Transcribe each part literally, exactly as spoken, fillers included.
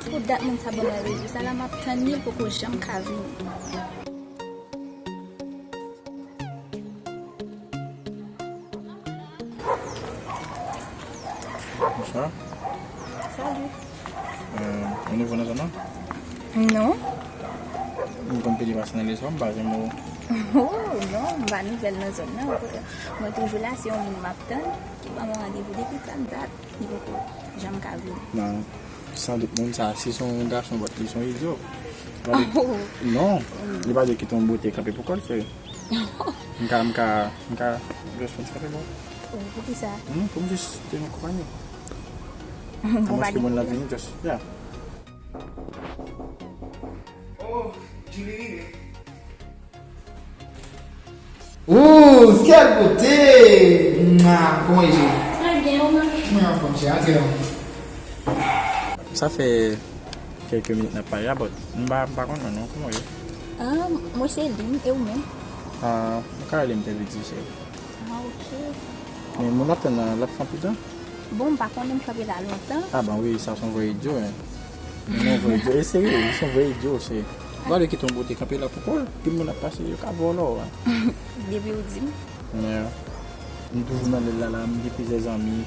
Pou dat moun sa ban mwen rezon. Sa la m ap tann li, l poko janm ka vini. Bonswa. Salut. Euh, ou nouvo nan zòn nan? Non. M konn pede pase nan lezon, m pa janm wè w. Oh, non, m pa nouvèl nan zòn nan. Okontrè, mwen toujou la, se yon moun m ap tann, ki ban mwen randevou depi trant dat, li poko janm ka vini. Non. Sandout moun sa, si se yon gason, but li se yon idyo. Li pa dwe, non, li pa dwe kite yon bote kanpe pou kò l, seri. M ka, m ka, m ka just fè ti kanpe bon. Oh, poukisa? Hmm, pou m just te yon konpani. Bon, paske moun la vini, just, yeah. Oh, Julie rive. Ooh, quelle beauté! Mwa, kòman w ye? Très bien, ou menm? Mwen anfòm, chè, a trè bon. Sa fè kèlke minit n ap pale a, but m pa, m pa konn non, kòman w ye? Ah, mwen se Lynn, e ou menm? Ah, ou ka rele m Tèvidi, chè. Ah, ok. Men moun ap tann nan, l ap fè anpil tan. Bon, m pa konnen, m kanpe la lontan. Ah, bon, wi, sa se yon vrè idyo, en. Non, vrè idyo. E serye, wi, se yon vrè idyo, se. Ou pa dwe kite yon bote kanpe la pou kò l, pi moun ap pase, yo ka vòlò, en. Depi ou di m. Yeah. M toujou nan lè la, la, m gen plizyè zanmi.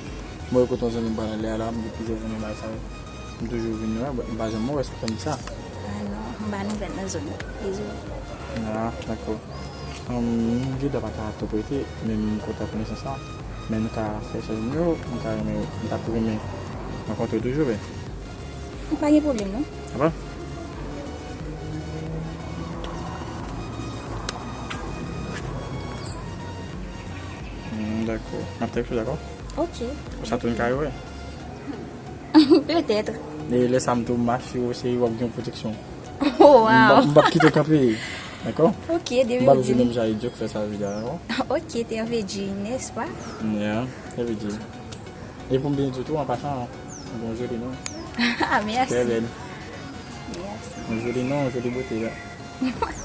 Mwen, kote yon zanmi m pa nan lè a la, m gen plizyè zanmi bay sa yo. M toujou vin wè, but m pa janm wè sa fè m sa. Ah non, m pa nouvèl nan zòn nan. Dezole. Ah, dakò. Humm, m gentan pa ka twòp rete, men m kontan konesans lan. Men nou ka fè echanj nimewo, m ta renmen, m t ap renmen rankontre w toujou, men. Pa gen pwoblèm, non. Apa? Hmm, dakò. M ap tèks ou, dakò? Ok. Ou sa tou n ka wè? Petèt. E lè sa m tou mache w, se w ap gen pwoteksyon. Oh, wow. M p ap, m p ap kite w kanpe. Dakò? Ok, depi ou di m. M p ap di menm jan idiot k fè sa jodi a, dakò? Ok, te anvi di, n'est-ce pas? Yeah, te anvi di. E pou m byen di tou, an pasan, bon joli non. Ah, mèsi. Trè bèl. Mèsi. Yon joli non, yon joli bote, la.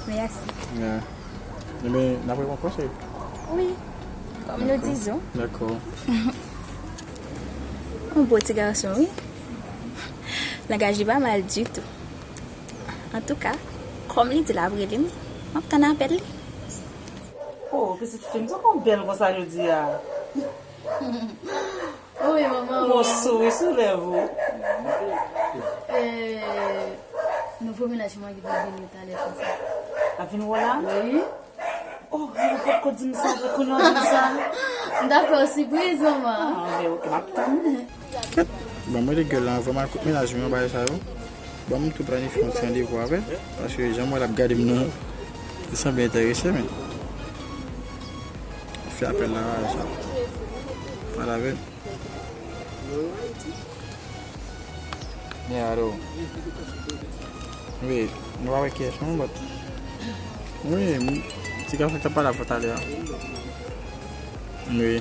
Mèsi. Yeah. Ebyen, n ap wè ankò, cheri. Wi. Kòm nou dizon. Dakò. Yon bon ti gason, wi. Langaj li pa mal ditou. Antouka, kòm li di l ap rele m, m ap tann apèl li. Oh, pitit fi m, sa w bèl konsa jodi a? Wi, manman, wi. Yon souri sou lèv ou. Eh, nouvo mennaj mwen ki pou vini talè konsa. L ap vin wè w la? Wi. Oh, ou potko di m sa, apre kounye a w di m sa? M ta fè w sipriz, manman. Ah, ben, ok, m ap tann. Kèt. Bon, mwen de gèl la, anvan m al kot mennaj mwen, bagay sa yo. Bon, m tou planifye yon ti randevou avè l, paske jan m wè l ap gade m nan, li sanble enterese, men. Fè apèl la, sa. Pale avè l. Yeah, alo. Wi, nou pa wè kiyès non, but. Wi, m, ti gason ki t ap pale avè w talè a. Wi.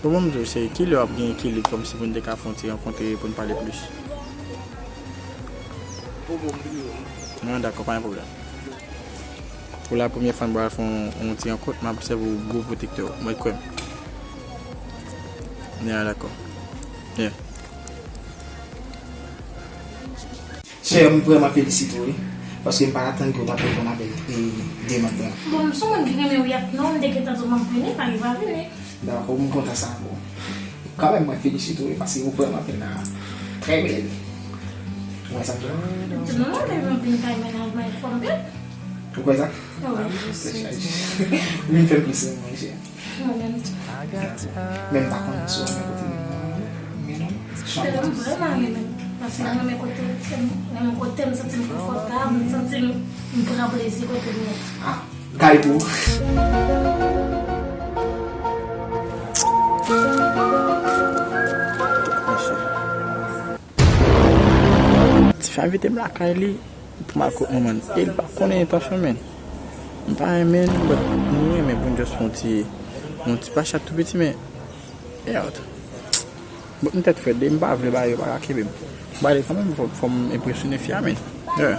Bon, bon, m di w, se kilè w ap gen ekilib kòmsi pou n te ka fè yon ti rankontre pou n pale plis? Non, dakò, pa gen pwoblèm. Pou la premyè fwa n pral fè yon, yon ti rankont, m ap sèvi w gwo pwotektè w. Mwen kwè m. Yeah, dakò. Yeah. Chè, m vrèman felisite w, wi. Paske m pa t atann ke w t ap reponn avèk, e, demann lan. Bon, m se yon moun ki renmen wi ak non, m te gentan di w m ap vini, pa gen pa vini. Dakò, m kontan sa pou ou. Kanmenm, mwen felisite w, wi, paske ou vrèman fè la trè bèl. Ou wè sa m di w? Di non, non, men m vin kay mennaj mwen fò m bèl. Ou kwè sa? Wi. Vin fè m plis renmen w, chè. Mwen menm tou. Men m pa konn si w renmen kote m nan, men non. Chante. M vrèman renmen. Paske m renmen kote m, renmen kote m, santi m konfòtab, m santi m, m pran plezi kote m ye. Ah, kay pou. Tifi a envite m lakay li. Pou m al kot manman l. E l pa konnen entansyon m, men. M pa renmen l, but nou renmen pou n just fè yon ti, yon ti pachat tou piti, men, e out. But m tèt frèt, de m pa vle bagay yo pa ka kenbe m. Bagay kanmenm, fò, fò m enpresyone fi a, men. Yeah.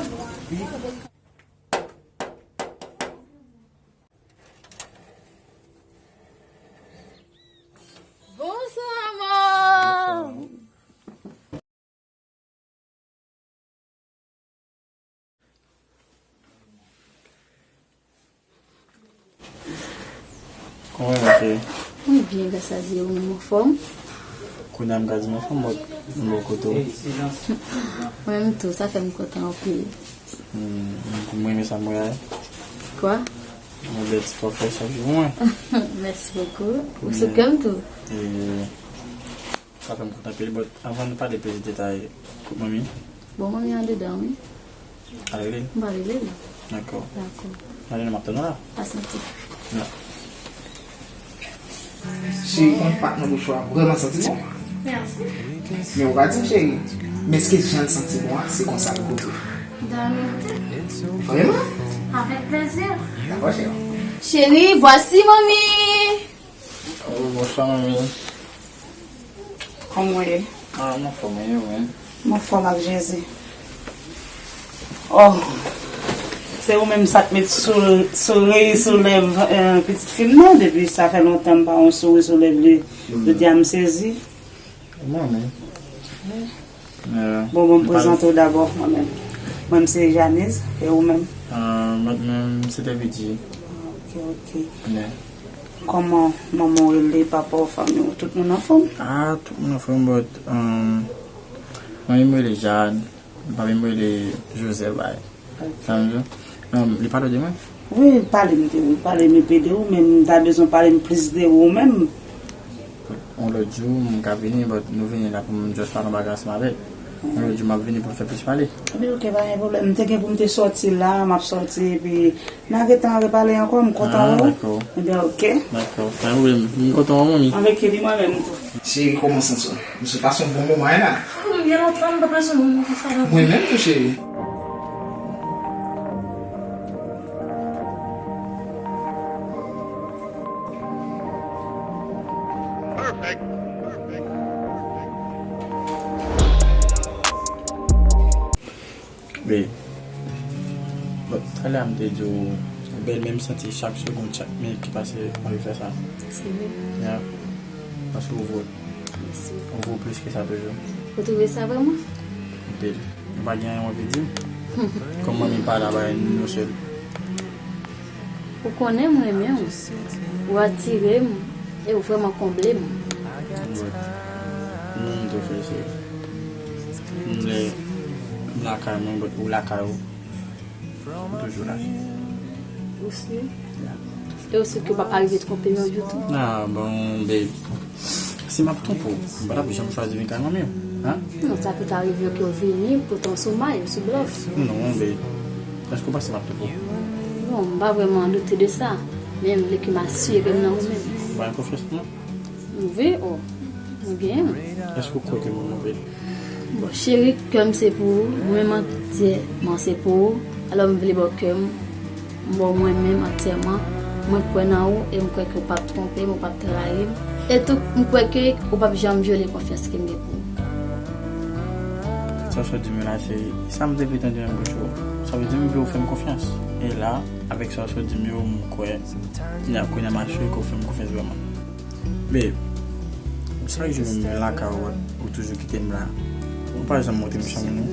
Bonswa, amò! Bonswa. Kòman w ye, ma cheri? Mwen byen, gras a Dye, ou menm, ou anfòm? Kounye a m ka di m anfòm, but m bò kote w. Mwen menm tou, sa fè m kontan anpil. Hmm, m renmen sa m wè a. Kwa? Mwen bèl ti fòfè chak jou pou mwen. Mèsi bokou. Ou sou kè m tou. E, sa fè m kontan anpil, but anvan nou pale plis detay, kot manmi? Bon, manmi andedan, wi. Pa rele l? M pa rele l. Dakò. Dakò. Mwen, m ap tann ou la. Pasyante. Ya. Cheri, konn pat nan bouch ou a vrèman santi bon. Mèsi. Men ou pa di m, cheri, men èske jan l santi bon an, se konsa l goute? Dayè, m goute. Vrèman? Avèk plezi. Dakò, cheri. Cheri, vwasi manmi. Oh, bonswa, manmi. Kòman w ye? Ah, m anfòm, e ou menm? M anfòm ak Jezi. Oh, se ou menm sa k met sou, solèy sou lèv, eh, pitit fi m nan. Depi sa fè lontan m pa wè yon souri sou lèv li. Hmm. Jodi a m sezi. Mwen menm. Eh, bon, bon, m prezante w dabò, mwen menm. Mwen, m se Janice, e ou menm? Ah, mwen menm, se te Vidji. Ah, ok, ok. Kòman manman w rele, papa w, fanmi w, tout moun anfòm? Ah, tout moun anfòm, but, um, manmi m rele Jad, papi m rele Joseph, bay. Ok. Sa m di w? Um, li pale w de mwen? Wi, li pale m de ou, li pale m enpe de ou, men m ta bezwen pale m plis de ou menm. Yon lòt jou, m ka vini, but nou vini la pou m just pale yon bagay ansanm avèk. Yon lòt jou, m ap vini pou m fè plis pale. Ebyen, ok, pa gen pwoblèm. M te gen pou m te sòti la, m ap sòti, epi n a gentan repale ankò, m kontan wè w. Ah, dakò. Ebyen, ok. Dakò, pa gen pwoblèm. M kontan wè w, manmi. Avèk ki li mwen menm tou. Cheri, kòman w santi w? M sot pase yon bon moman, la. Oh, m gen lontan m pa pase yon moman konsa la. Mwen menm tou, cheri. Babe, bon, talè a m te di w, ou bèl, men m santi chak segonn, chak minit ki pase, w anvi fè sa. Se vre? Ya. Paske ou vo, mèsi, ou vo plis ke sa toujou. Ou twouve sa vrèman? Anpil. Ou pa gen anyen w anvi di m? Kòm manmi pa la, ba nou sèl. Ou konnen m renmen w. Ou atire m e ou vrèman konble m. But, nou m tou fè, cheri. M lè m lakay mwen, but ou lakay ou. Ou toujou la, cheri. Ou si? Ya. E ou si ke w p ap rive twonpe m yon jou tou? Ah, bon, babe. Si m ap twonpe w, m pa t ap janm chwazi vin kay manmi w, en? Non, sa pou ta rive ke w vini, poutan w sou may, ou sou blòf. Non, babe. Èske w panse m ap twonpe w? Non, m pa vrèman doute de sa. Men m vle ke m asire m nan ou menm. Ou pa gen konfyans nan mwen? Wi, o. Mwen genyen m. Èske w kwè ke m renmen w, babe? Bon, cheri, kè m se pou ou, mwen menm antyèman se pou ou. Alò, m vle ba w kè m, m ba w mwen menm antyèman. Mwen kwè nan ou e m kwè ke w p ap twonpe m, ou p ap trayi m. E tou, m kwè ke ou p ap janm vyole konfyans ke m gen pou ou. Tout sa w sot di m yo la, se sa m te vle tande nan bouch ou. Sa vle di m vle w fè m konfyans. E la, avèk sa w sot di m yo, m kwè, kounye a, kounye a m asire ke w fè m konfyans vrèman. Babe, chak jou menm mwen lakay ou, ou toujou kite m la. Ou pa janm montre m chanm ou, non.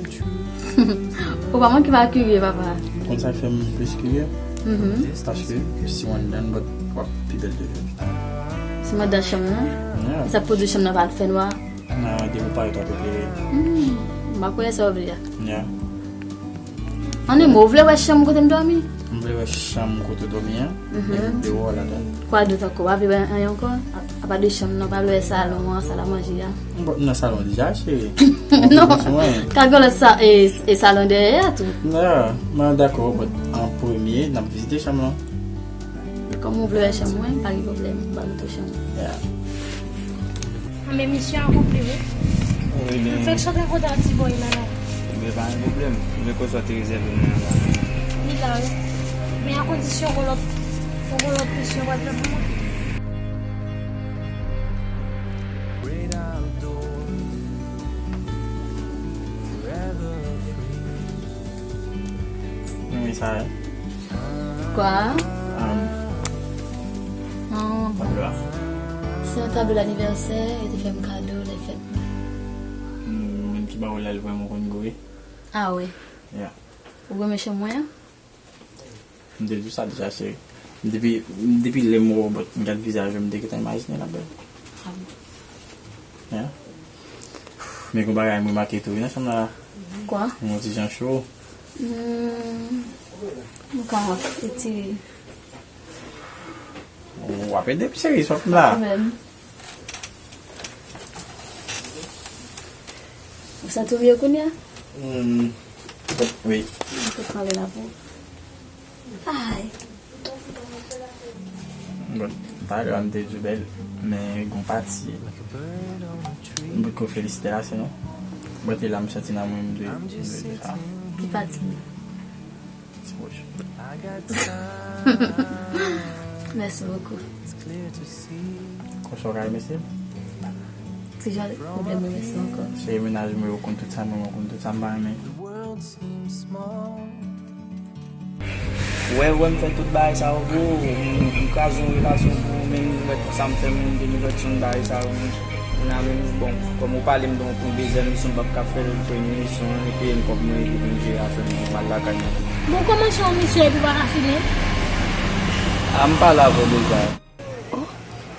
Ou pa manke pa kirye, papa. Ou konn sa k fè m plis kirye? Mhm. Paske si w anndan, but w ap pi bèl toujou. Si m anndan chanm nan? Yeah. Sa k pwodui chanm nan pa al fè nwa? Nan, depi w parèt w ap eklere. Hmm, m pa kwè sa w vle a. Yeah. An yon mo, ou vle wè chanm kote m dòmi? M vle wè chanm kote w dòmi an. Mhm. Epi dewò ladan. Kwa dòt ankò? W pa vle wè anyen ankò? A, apa de chanm nan, w pa vle wè salon an, sal a manje a? Bon, nan salon deja, cheri. Non. Ka gen lòt sa, e, e salon dèyè a tou. Non, mwen dakò, but an premye, n ap vizite chanm nan. Kòm ou vle wè chanm mwen, pa gen pwoblèm, m ba nou tou chanm. Yeah. Anben, misyon akonpli, wi. Wi, men m fèk sot rankontre ak ti bòy la, la. Ebyen, pa gen pwoblèm. Men kote w te rezève mwen an la. Li la, wi. Men a kondisyon gon lòt, gon lòt misyon w pral fè pou mwen. Men sa, Kwa? An. An. Tablo a. Se yon tablo lanivèsè, yo te fè m kado lè fèt mwen. Hmm, moun ki ba w la, li vrèman konn gou, wi. A wi. Yeah. Ou renmen chanm mwen an? M te di w sa deja, cheri. Depi, depi lè m wè w, m gad vizaj ou, m te gentan imajine l ap bèl. Ah bon? Yeah. Men gon bagay m remake tou wi nan chanm la. Kwa? M yon ti jan cho. Hmm, m ka etire. W ap ede m cheri, sòt la. Kanmenm. Ou santi w mye kounye a? Hmm, wi. Ou te pran lè la pou. Ay. Bon, talè a m te di w bèl, men gon pati m poko felisite l ase non. Bon, te la m santi nan mwen m dwe, m dwe di sa. Ki pati? Ti wòch. Merci beaucoup. Konsa w ka remèsye m? Ki jan pwoblèm remèsye ankò? Se mennaj mwen yo konn tout sa, mwen mwen konn tout sa m pa renmen. Wè, wè, m fè tout bagay sa yo pou ou, m, m kraze yon relasyon pou ou, men m wè tout sa m fè, men m te gen lòt yon bagay sa yo, men. Kounye a menm, bon, kòm ou pale m de yon, yon dezyèm misyon, m p ap ka fè l, premye misyon an, e peye m kòb mwen epi pou m jere afè m, m al lakay mwen. Bon, kòmanse yon misyon epi w pa ka fini l? A, m pale avè w deja. Oh,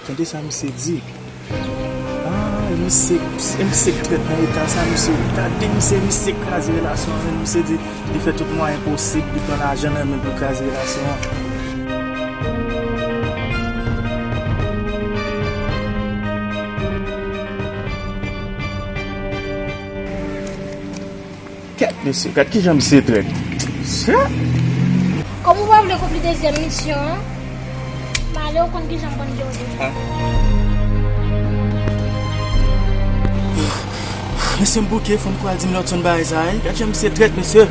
tande sa misye di. Ah, misye, misye trèt nan eta sa, misye. Tande misye, misye kraze relasyon an, men misye di li fè tout mwayen posib, li pran lajan nan men pou l kraze relasyon an. Kèt mesye, gad kijan misye trèt. Sè! Kòm ou pa vle konpli dezyèm misyon an, m ale, ou konn kijan m konn gen w deja. Mesye, m bouke, fò m kou al di m lòt yon bagay sa, wi. Gad jan misye trèt, mesye.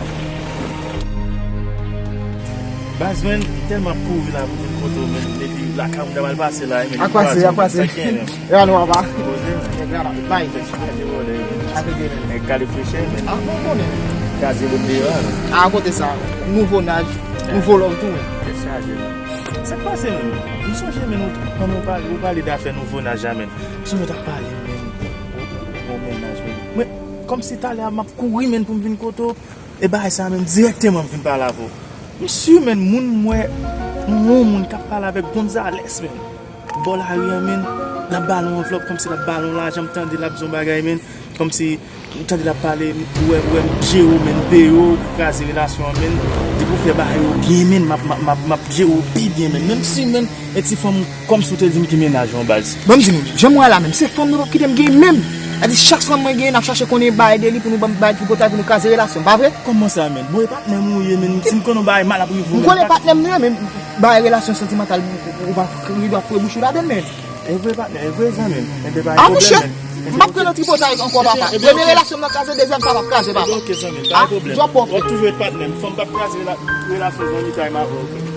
Baz, men, m tèlman ap kouri la pou m vin kote w, men, depi lakay mwen ta pral pase la, men. Akwase, akwase. Sa k gen, men? E pa nou apa. Poze, men. Nèg la la, bay. Nèg gade frechè, men. Ah, bon, konnen. Kraze bout deyò a, men. Ah, kote sa. Nouvo naj, nouvo love tou, men. Tèt chaje, men. Sa k pase, men? M sonje, men, nou, kòm nou pale, ou pale dafè nouvo naj la, men. M sonje w t ap pale, men, ou, ou, ou, ou mennaj, men. Mwen, kòmsi talè a, m ap kouri, men, pou m vin kote w. E bagay sa menm, dirèkteman m vin pale avè w. M si menm moun m wè, m wè yon moun k ap pale avèk Gonzales menm. Bò lari a menm, l ap ba l yon anvlòp kòmsi l ap ba l yon lajan, m tande l ap di yon bagay menm, kòmsi m tande l ap pale, ou wè, ou wè m jere w menm, m peye w, ou kraze relasyon an menm, depi w fè bagay yo byen menm, m ap, m ap, m ap, m ap jere w pi byen menm. Menm si menm, e ti fanm Kòmsi w te di m ki mennaj ou baz. Bon, m di nou, jan m wè la menm, se fanm nou p ap kite m genyen menm. Sa di chak fanm mwen genyen, n ap chache konnen bagay de li pou nou ban m bagay tripotay pou nou kraze relasyon, pa vre? Kòman sa menm? Bon, e patnè m ou ye menm, si m konnen yon bagay mal ap rive w menm. M konnen patnè m nan, men bagay relasyon santimantal, ou pa, li dwa foure bouch ou ladan l menm. E vre patnè, e vre zanmi m. Enben pa gen pwoblèm menm. M p ap pran nan tripotay ankò papa. Premye relasyon m nan kraze, dezyèm sa m ap kraze papa. Enben oke zanmi m, pa gen pwoblèm. W ap toujou ret patnè m. Fanm k ap kraze rela-, relasyon zanmitay m avè w.